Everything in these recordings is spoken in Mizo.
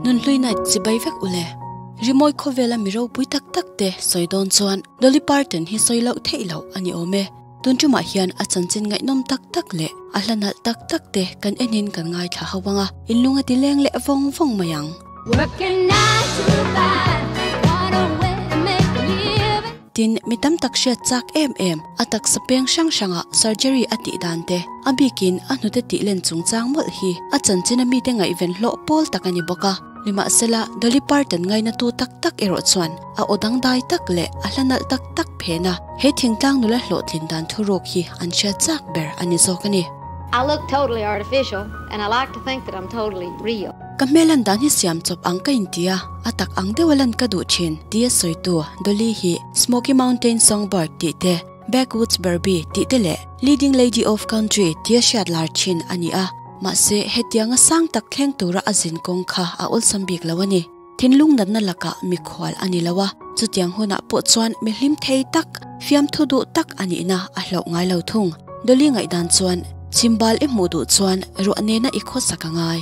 Nunhlui night chibai vek ule. Rimawi khawvela mi ropui tak tak te sawi dawn chuan Dolly Parton hi sawi loh theih loh a ni awm e. Tun tumah hian a chanchin ngaihnawm tak tak leh a hla nalh tak tak te kan enin kan ngaithla ho ang a, inlung a ti leng leh vawng vawng mai ang. Tin, mi tam tak hriat chak em em, a taksa peng hrang hranga surgery a tih dan te, a bikin a hnute tih len chungchang mawlh hi a chanchin a mite ngaihven hlawh pawl tak a ni bawk a. Nimahsela, Dolly Parton ngainatu tak tak erawh chuan a aw dangdai tak leh a hla nalh tak tak phen a, he thingtlang nula hlawhtlin dan thuruk hi an hriat chak ber a ni zawk a ni. I look totally artificial and I like to think that I'm totally real. Ka hmel lan dan hi siam chawp ang ka inti a, a tak ang deuha lan ka duh thin tia sawitu Dolly hi Smoky Mountain Songbird tih te, Backwoods Barbie tih te leh Leading Lady of Country tia hriat lar thin a ni a, mahse hetianga sang tak thleng tura a zin kawng kha a awlsam bik lo a ni. Thinlung natna lakah mikhual a ni lo a, chutiang hunah pawh chuan mi hlim thei tak, fiamthu duh tak a nihna a hlauh ngai lo thung. Dolly ngaihdan chuan, Chhimbal i hmuh duh chuan ruah nena i khawsak a ngai.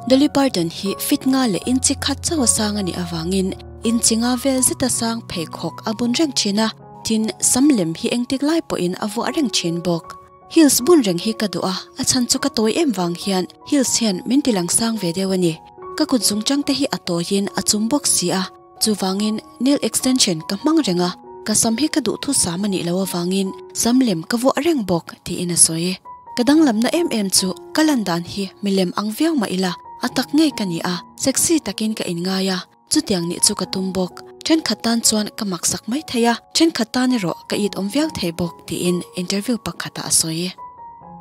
Dolly Parton hi fit nga leh inchi khat chauh a sang a nih avangin inchi nga vel zeta sang pheikhawk a bun reng thin a, tin sam lem hi engtik lai pawhin a vuah reng thin bawk. Heels bun reng hi ka duh a, a chhan chu ka tawi em vang hian heels hian min ti lang sang ve deuh a ni. Ka kut zung chang te hi a tawiin a chum bawk si a, chuvangin nail extension ka hmang reng a, ka sam hi ka duh thu sam a nih loh avangin sam lem ka vuah reng bawk tiin a sawi. Ka danglamna em em chu ka lan dan hi milem ang viau mah ila a tak ngei ka ni a, sexy takin ka inngai a, Chutiang nih chu ka tum bawk. Thenkhat tan chuan ka maksak mai thei a, thenkhat tan erawh ka it awm viau thei bawk, tiin interview pakhatah a sawi.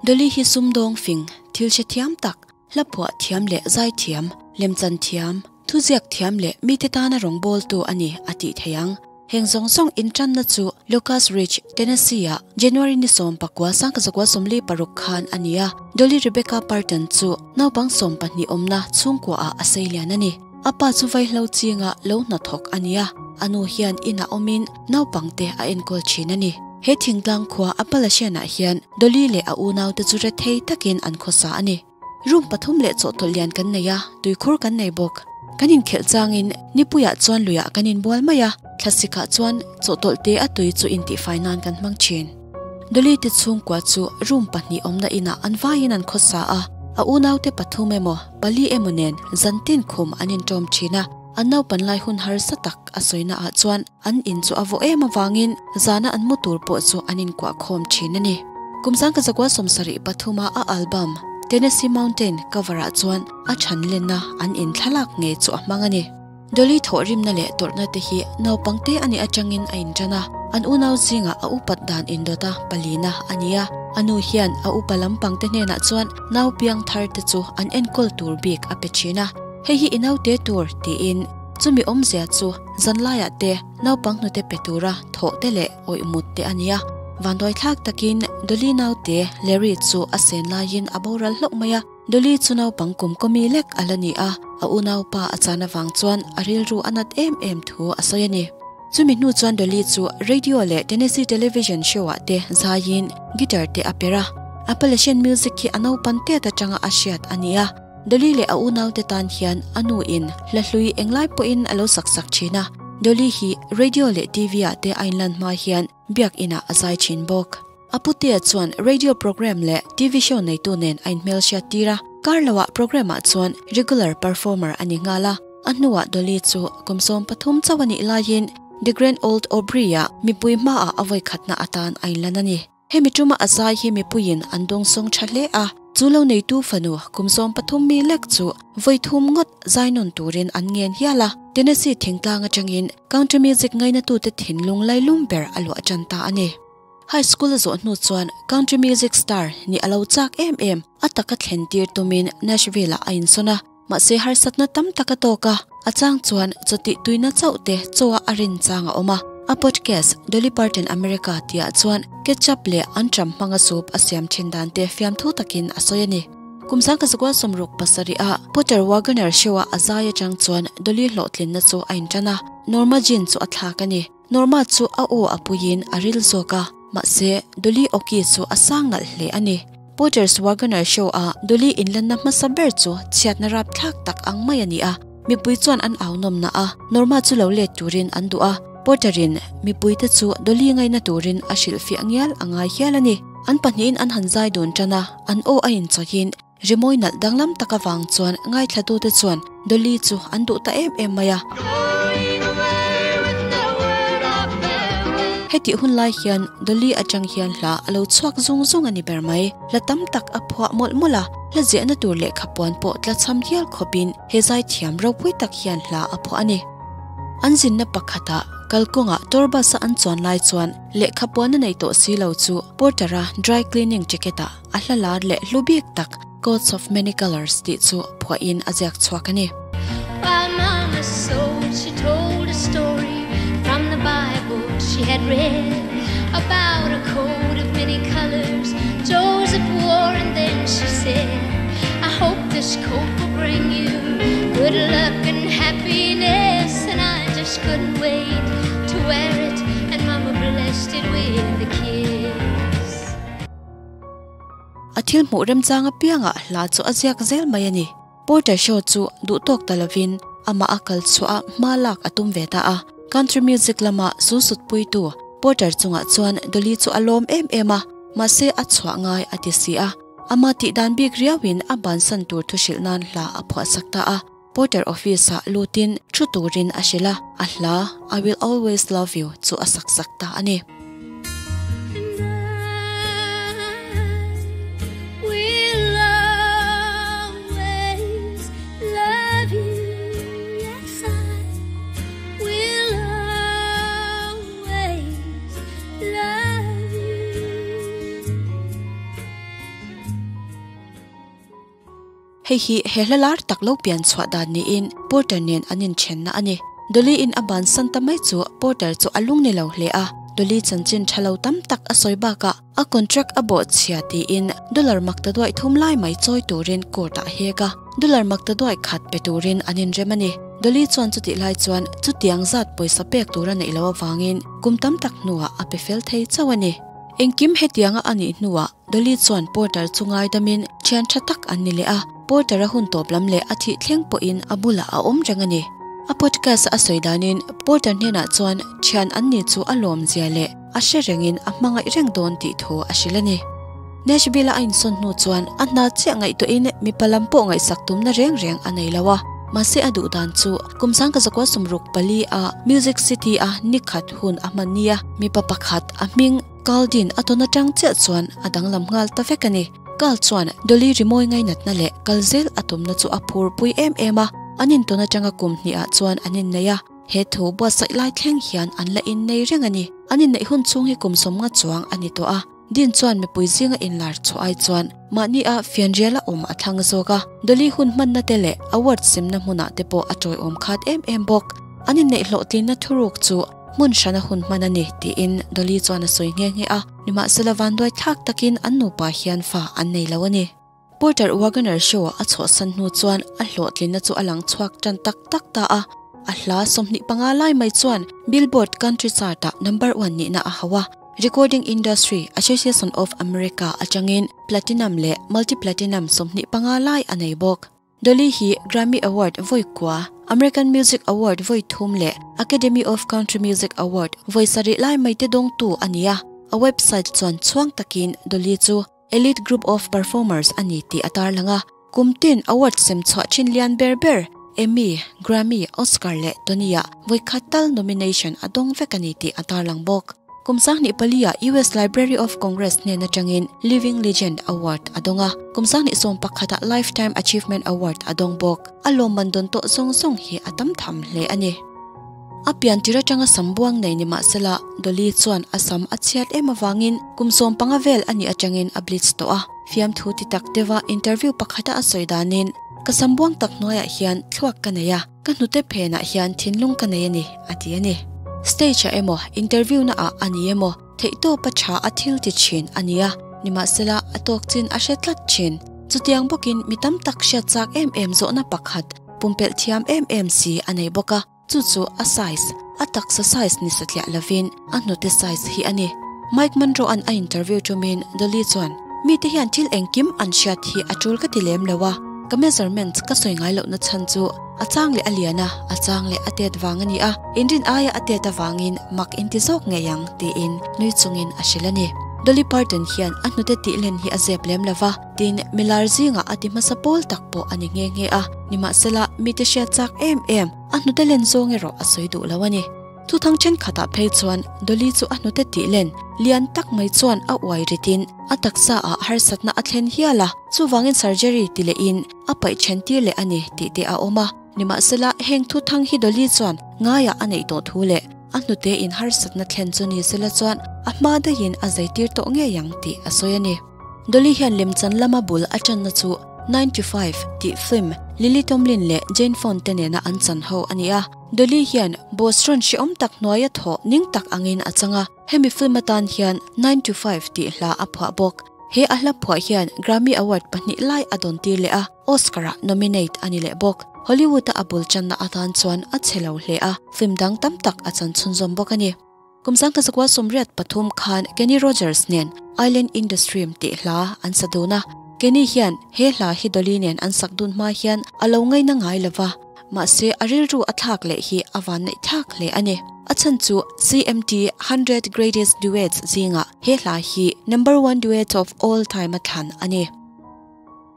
Dolly hi sumdawng fing, thil hre thiam tak, hla phuah thiam leh zai thiam, lemchan thiam, thuziak thiam leh mite tana rawngbawltu a ni a tih thei ang. Heng zawng zawng intanna chu Lucas Ridge, Tennessee-ah January ni 19 1946 khan a ni a, Dolly Rebecca Parton chu naupang 12 awmna chhungkuaah a seilian a ni. A pa chu vaihlo chinga lo hnathawk a ni a, a nu hian inah awmin naupangte a enkawl thin a ni. He thingtlang khua Appalachian-ah hian Dolly leh a unaute chu rethei takin an khawsa a ni. Room pathum leh chawhtawlh lian kan nei a, tuikhur kan nei bawk. Kan inkhelh changin nipuiah chuan luiah kan inbual mai a, thlasikah chuan chawhtawlh te a tui chu intihfai nan kan hmang thin. Dolly te chhungkua chu room pahnih awmna inah an vaiin an khawsa a, a unaute pathum emaw, pali emaw nen zantin khum an inṭawm thin a, an naupan lai hun harsa tak a sawina ah chuan an in chu a vawh em avangin zana an mu tur pawh chu an inkuah khawm thin a ni. Kum 1973 a a album Tennessee Mountain cover ah chuan a chhan lenna an in thlalak ngei chu a hmang a ni. Dolly thawhrimna leh tawrhna te hi naupangte a nih atangin a intan a, an unau zingah a upat dan indawta palina a ni a. A nu hian a upa lampangte hnenah chuan nau piang thar te chu an enkawl tur bik a pe thin a, hei hi i naute tur tiin chumi awmzia chu zanlaiah te naupang hnute pe tura thawh te leh awih mut te a ni a. Vanduaithlak takin Dolly naute Larry chu a sen laiin a boral hlauh mai a. Dolly chu naupang kum kawmi lek a la ni a, a unaupa a chan avang chuan a rilru a nat em em thu a sawi a ni. Chumi hnu chuan Dolly chu radio leh Tennessee television show ah te zaiin guitar te a per a. Appalachian music hi a naupan tet atanga a hriat a ni a, Dolly leh a unaute tan hian a nu in hla hlui englai pawhin a lo sak sak thin a. Dolly hi radio leh TV ah te a inlan hma hian biakinah a zai thin bawk. A putea chuan radio program leh TV show neitu nen a inhmelhriat tir a, kar loah program ah chuan regular performer a ni nghal a. A hnuah Dolly chu kum 13 chauh a nih laiin The Grand Old Opry ah mipui hmaah a vawikhatna atan a inlan a ni. Hemi tuma a zai hi mipuiin an dawngsawng tha hle a, chu lo neitu fanu kum 13 mi lek chu vawi thum ngawt zai nawn turin an ngen hial a. Tennessee thingtlang atangin country music ngainatute thinlung lailum ber a luah tan ta a ni. High school a zawh hnu chuan country music star nih a lo chak em em, a taka thlen tir tumin Nashville ah a insawn a, mahse harsatna tam tak a tawk a, a chang chuan chawtih tuina chauh te chaw a a rin chang a awm a. A podcast Dolly Parton America tihah chuan ketchup leh anṭam hmanga soup a siam thin dan te fiamthu takin a sawi a ni. Kum 1967 ah Porter Wagoner show a a zai atang chuan Dolly hlawhtlinna chu a inṭan a, Norma Jean chu a thlak a ni. Norma chu a aw a puiin a ril zawk a, mahse Dolly Oki chu a sang nalh hle a ni. Porter's Wagoner show-a Dolly inlanna hmasa ber chu chhiatna rapthlak tak ang mai a ni a. Mipui chuan an au nawm na a, Norma chu lo let turin an duh a. Porter-in mipuite chu Dolly ngaina turin a hrilhfiah ngial a ngai hial a ni. An pahnihin an han zai dun tan a, an aw a inchawhin rimawi nalh danglam tak avang chuan ngaithlatute chuan Dolly chu an duh ta em em mai a. Hetih hun lai hian Dolly atang hian hla a lo chhuak zung zung a ni ber mai. Hla tam tak a phuah mawlh mawlh a, hla ziahna tur lehkha puan pawh tlachham hial khawpin he zaithiam ropui tak hian hla a phuah a ni. An zinna pakhatah kalkawngah tour bus a an chuan lai chuan lehkha puan a nei tawh si lo chu Porter-a dry cleaning jacket-ah a hla lar leh hlu bik tak Coats of Many Colours tih chu phuahin a ziak chhuak a ni. While mama sewed she told a story from the bible she had read about a coat of many colours Joseph wore and then she said I hope this coat will bring you good luck and happiness and I just couldn't wait to wear it and mama blessed it with a kiss. A thil hmuh remchang apiangah hla chu a ziak zel mai a ni. Porter Shaw chu duhtawk ta lovin amah a kal chhuah a hma lak a tum ve ta a. Country music lama sulsutpuitu Porter chungah chuan Dolly chu a lawm em em a, mahse a chhuah ngai a ti si a. Ama tih dan bik riauin a bansan tur thu hrilh nan hla a phuahsak ta a. Porter office-ah lutin thu turin a hrilh a, a hla I will always love you chu a sak sak ta a ni. Hei hi he hla lar tak lo pian chhuah dan niin Porter nen an inthenna a ni. Dolly-in a bansan ta mai chu Porter chu a lung ni lo hle a, Dolly chanchin tha lo tam tak a sawi bakah a contract a bawh chhia tiin dollar makta duaih thum lai mai chawi turin court ah a hek a, dollar makta duaih khat pe turin an inrem a ni. Dolly chuan chutih lai chuan chutiang zat pawisa pek tur a neih loh avangin kum tam tak hnuah a pe fel thei chauh a ni. Engkim hetianga a nih hnuah Dolly chuan Porter chu ngaidamin thian tha tak an ni leh a, Porter-a hun tawp lam leh a thih thleng pawhin a bulah a awm reng a ni. A podcast a sawi danin Porter hnenah chuan thian an ni chu a lawm zia leh a hre rengin a hmangaih reng dawn tih thu a hrilh a ni. Nashville-a a insawn hnu chuan a hna chiah ngaihtuahin mipa lam pawh ngaihsak tumna reng reng a nei lo a, mahse a duh dan chu kum sangka zakua sumruk pali a Music City-a nikhat hun a hman nia mipa pakhat a hming Carl Dean a tawn atang chiah chuan a danglam nghal ta vek a ni. Carl chuan Dolly rimawi ngainatna leh kal zel a tumna chu a phurpui em em a, an intawn atanga kum hnih ah chuan an innei a, he thu buatsaih lai thleng hian an la innei reng a ni. An inneih hun chhung hi kum sawmnga chuang a ni tawh a, Dean chuan mipui zinga inlar chhuah ai chuan mahni a fianriala awm a thlang zawk a, Dolly hun hmanna te leh award simna hmunah te pawh a tawiawm khat em em bawk. An inneih hlawhtlinna thuruk chu Hmun hrana hun hman a ni, tiin Dolly chuan a sawi nghe nghe a. Nimahsela vanduai thlak takin an nupa hian fa an nei lo a ni. Porter Wagoner show a chhuahsan hnu chuan a hlawhtlinna chu a lang chhuak tan tak tak ta a. A hla 25 lai mai chuan Billboard Country Chart-ah number one nihna a hauh a. Recording Industry Association of America atangin Platinum leh Multi-Platinum 25 lai a nei bawk. Dolly hi Grammy Award vawi kua, American Music Award vawi thum leh Academy of Country Music Award vawi sarih lai mai te dawngtu a ni a. A website chuan chhuang takin Dolly chu Elite Group of Performers a ni tih a tarlang a. Kum tin award sem chhuah thin lian ber ber Emmy, Grammy, Oscar leh Tony-ah vawi khat tal nomination a dawng vek a ni tih a tarlang bawk. Kum 2004 ah US Library of Congress hnen atangin Living Legend Award a dawng a, kum 2011 ah Lifetime Achievement Award a dawng bawk. A lawmman dawn tawh zawng zawng hi a tam tham hle a ni. A pian tir atanga sam buang nei ni mahsela Dolly chuan a sam a chhiat em avangin kum 15 vel a nih atangin a bleach tawh a. Fiamthu ti tak deuha interview pakhata a sawi danin, Ka sam buang tak hnuaiah hian thluak ka nei a. Ka hnute phenah hian thinlung ka nei a ni, a ti a ni. Stage-ah emaw, interview-na ah a ni emaw, theihtawpa tha a thil ti thin a ni a, nimahsela a tawk chin a hre tlat thin. Chutiang bawkin mi tam tak hriat chak em em zawhna pakhat, pumpelh thiam em em si a nei bawk a, chu chu a size, a taksa size ni satliah lovin a hnute size hi a ni. Mike Monroe-a'n a interview tumin Dolly chuan, Mite hian thil engkim an hriat hi a tul ka ti lem lo a. Ka measurements ka sawi ngai lohna chhan chu a chang leh a lian a, a chang leh a tet vang a ni a, inrin aia a tet avangin mak inti zawk ngei ang tiin nui chungin a hrilh a ni. Dolly Parton hian a hnute tih len hi a zep lem lo va, tin milar zingah a ti hmasa pawl tak pawh a ni nghe nghe a, nimahsela mite hriat chak em em a hnute len zawng erawh a sawi duh lo a ni. Thuthang thenkhatah phei chuan Dolly chu a hnute tih len lian tak mai chuan a uai ritin a taksa ah harsatna a thlen hial a, chuvangin surgery ti lehin a paih then tir leh a ni tih te a awm a. Nimahsela heng thuthang hi Dolly chuan ngaiah a neih tawh thu leh a hnute in harsatna thlen chu ni sela chuan a hma daihin a zai tir tawh ngei ang tih a sawi a ni. Dolly hian lemchan lama bul a tanna chu 95 tih film Lily Tomlin leh Jane Fonda te nena an chan ho a ni a. Dolly hian boss rawn hrehawm tak hnuaia thawh ning tak angin a chang a, hemi film atan hian Nine to Five tih hla a phuah bawk. He a hla phuah hian Grammy Award pahnih lai a dawn tir leh a, Oscar-ah nominate a ni leh bawk. Hollywood-a a bul channa atan chuan a chhe lo hle a, film dang tam tak a chan chhunzawm bawk a ni. Kum 1983 khan Kenny Rogers nen Island in the Stream tih hla an sa dun a, Kenny hian he hla hi Dolly nen an sak dun hma hian a lo ngaina ngai lo va, mahse a rilru a thlak leh hi a van neih thlak hle a ni. A chhan chu CMT 100 Greatest Duets zingah he hla hi number one duet of all time a thlan a ni.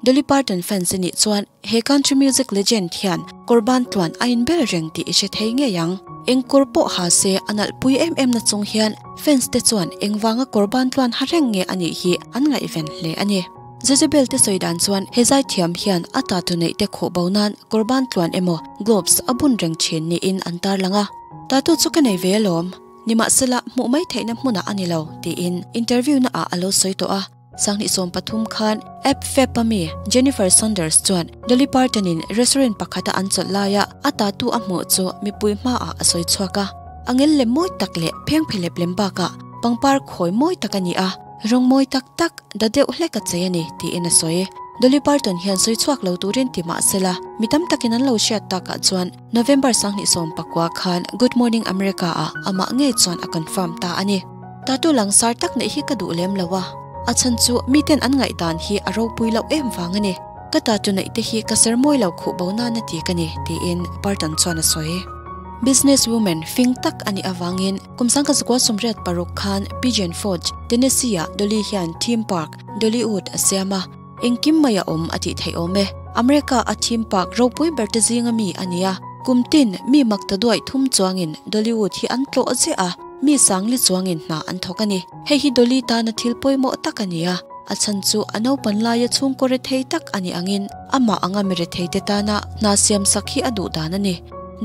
Dolly Parton fans i nih chuan he country music legend hian kawr ban tluan a inbel reng tih i hre thei ngei ang. Eng kawr pawh ha se a nalh pui em em na chung hian fans te chuan engvanga kawr ban tluan ha reng nge a nih hi an ngaihven hle a ni. Jezebel te sawi dan chuan he zaithiam hian a tatu neih te khawh bo nan kawr ban tluan emaw gloves a bun reng thin niin an tarlang a. Tatu chu ka nei ve alawm, nimahsela hmuh mai theihna hmunah a ni lo tiin interview na ah a lo sawi tawh a. 2013 khan App Feb-a mi Jennifer Saunders chuan Dolly Parton-in restaurant pakhata an chawlh laia a tattoo a hmuh chu mipui hmaah a sawi chhuak a. A ngel lem mawi tak leh phengphe lep lem bakah pangpar khawi mawi tak a ni a, rawng mawi tak tak da deuh hlek a chei a ni tiin a sawi. Dolly Parton hian sawi chhuak lo turin ti mah sela, mi tam takin an lo hriat takah chuan November 2019 khan Good Morning America-ah amah ngei chuan a confirm ta a ni. Tattoo langsar tak neih hi ka duh lem lo a, a chhan chu miten an ngaihdan hi a ropui loh em vang a ni. Ka tattoo neih te hi ka ser mawi lo khuh bo nana ti ka ni, tiin Parton chuan a sawi. Business woman fing tak a nih avangin kum 1986 khan Pigeon Forge, Tennessee-ah Dolly hian theme park, Dollywood a siam a. Engkim mai a awm a tih theih awm e. America a theme park ropui ber te zinga mi a ni a. Kum tin mi mak ta duaih thum chuangin Dollywood hi an tlawh ziah a. Mi sangli chuangin hna an thawk a ni. Hei hi Dolly tana thil pawimawh tak a ni a, a chhan chu a naupan laia chhungkaw rethei tak a nih angin amah anga mi retheite tana hna siam sak hi a duh dan a ni.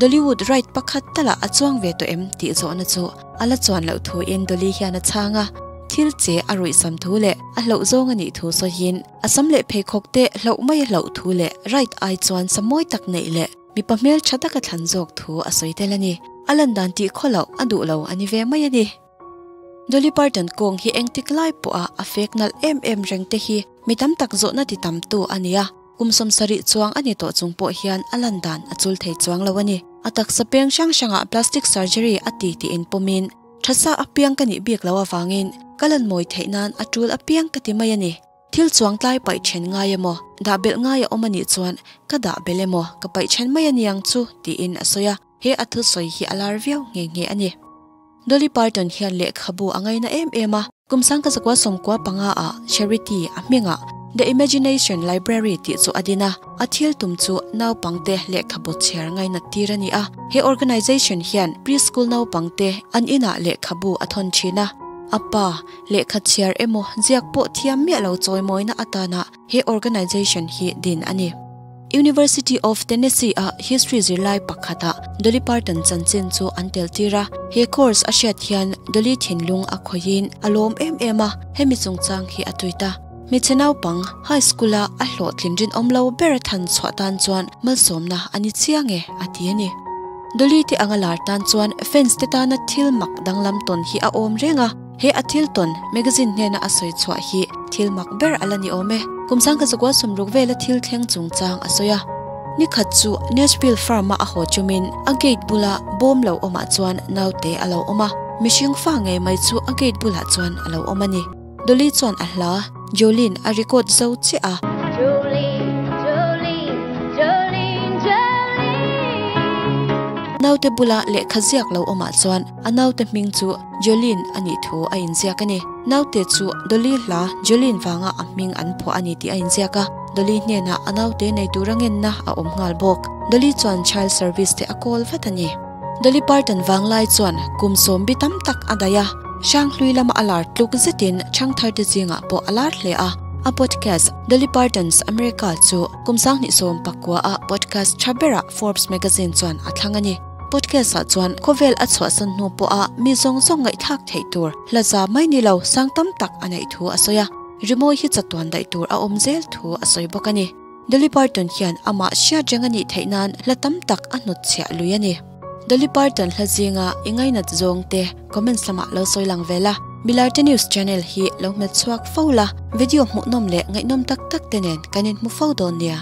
Dollywood ride pakhat talah a chuang ve tawh em tih zawhna chu a la chuan loh thuin Dolly hian a chhang a, thil che a ruih sam thu leh a hlauh zawng a nih thu sawiin a sam leh pheikhawk te hlauh mai a hlauh thu leh ride ai chuan sa mawi tak neih leh Mipa hmel tha taka thlan zawk thu a sawi tel a ni. A lan dan tih khaw loh a duh lo a ni ve mai a ni. Dolly Parton kawng hi engtik lai pawha a fek nalh em em reng te hi mi tam tak zawhna ti tam tu a ni a, kum 70 chuang a ni tawh chung pawh hian a lan dan a chul thei chuang lo a ni. A taksa peng hrang hrangah plastic surgery a ti tih inpawmin tha sa apiang ka nih bik loh avangin ka lan mawi theih nan a tul apiang ka ti mai a ni. Thil chuang tlai paih then ngai emaw, dah belh ngai a awm a nih chuan ka dah belh emaw, ka paih then mai a niang chu, tiin a sawi a, he a thusawi hi a lar viau nghe nghe a ni. Dolly Parton hian lehkhabu a ngaina em em a, kum 1995 ah Charity a hmingah The Imagination Library tih chu a din a, a thil tum chu naupangte lehkhabu chhiar ngainat tir a ni a, he organization hian preschool naupangte an inah lehkhabu a thawn thin a, a pa Lehkha chhiar emaw ziak pawh thiam miah lo chawimawina atana he organization hi din a ni. University of Tennessee-a history zirlai pakhatah Dolly Parton chanchin chu an tel tir a. He course a hriat hian Dolly thinlung a khawihin a lawm em em a, hemi chungchang hi a tweet a. Hmeichhe naupang, high school-a a hlawhtlin rinawm lo ber a than chhuah tan chuan malsawmna a ni chiang e, a ti a ni. Dolly te anga lar tan chuan fans te tana thil mak danglam tawn hi a awm reng a. He a thil tawn magazine hnena a sawi chhuah hi thil mak ber a la ni awm e. Kum 1960 vela thil thleng chungchang a sawi a. Ni khat chu Nashville farm-a a haw chumin a gate bula bawm lo awmah chuan naute a lo awm a. Mihring fa ngei mai chu a gate bulah chuan a lo awm a ni. Dolly chuan a hla, Jolene, a record zo chiah a. Jolene, Jolene. naute bula lehkha ziak lo awmah chuan a naute hming chu Jolene a nih thu a inziak a ni. Naute chu Dolly hla Jolene vanga a hming an phuah a ni tih a inziak a, Dolly hnenah a naute nei tura ngenna a awm nghal bawk. Dolly chuan Child Service te a call vat a ni. Dolly Parton vanglai chuan kum sawmbi tam tak a daih a, Hranghlui lama a lar tluk zetin Changtharte zingah pawh a lar hle a. A podcast Dolly Parton's America chu kum 2019 a podcast tha berah Forbes magazine chuan a thlang a ni. Podcast ah chuan khawvel a chhuahsan hnu pawha mi zawng zawng ngaihthlak theih tur hla za mai ni lo sang tam tak a neih thu a sawi a, rimawi hi chatuan daih tur a awm zel thu a sawi bawk a ni. Dolly Parton hian amah hriat reng a nih theih nan hla tam tak a hnutchhiah lui a ni. Dolly Parton hla zinga i ngainat zawng te comments lamah lo sawi lang ve la. Milarte News channel hi lo hmet chhuak fo la, video hmuhnawm leh ngaihnawm tak tak te nen kan inhmu fo dawn nia.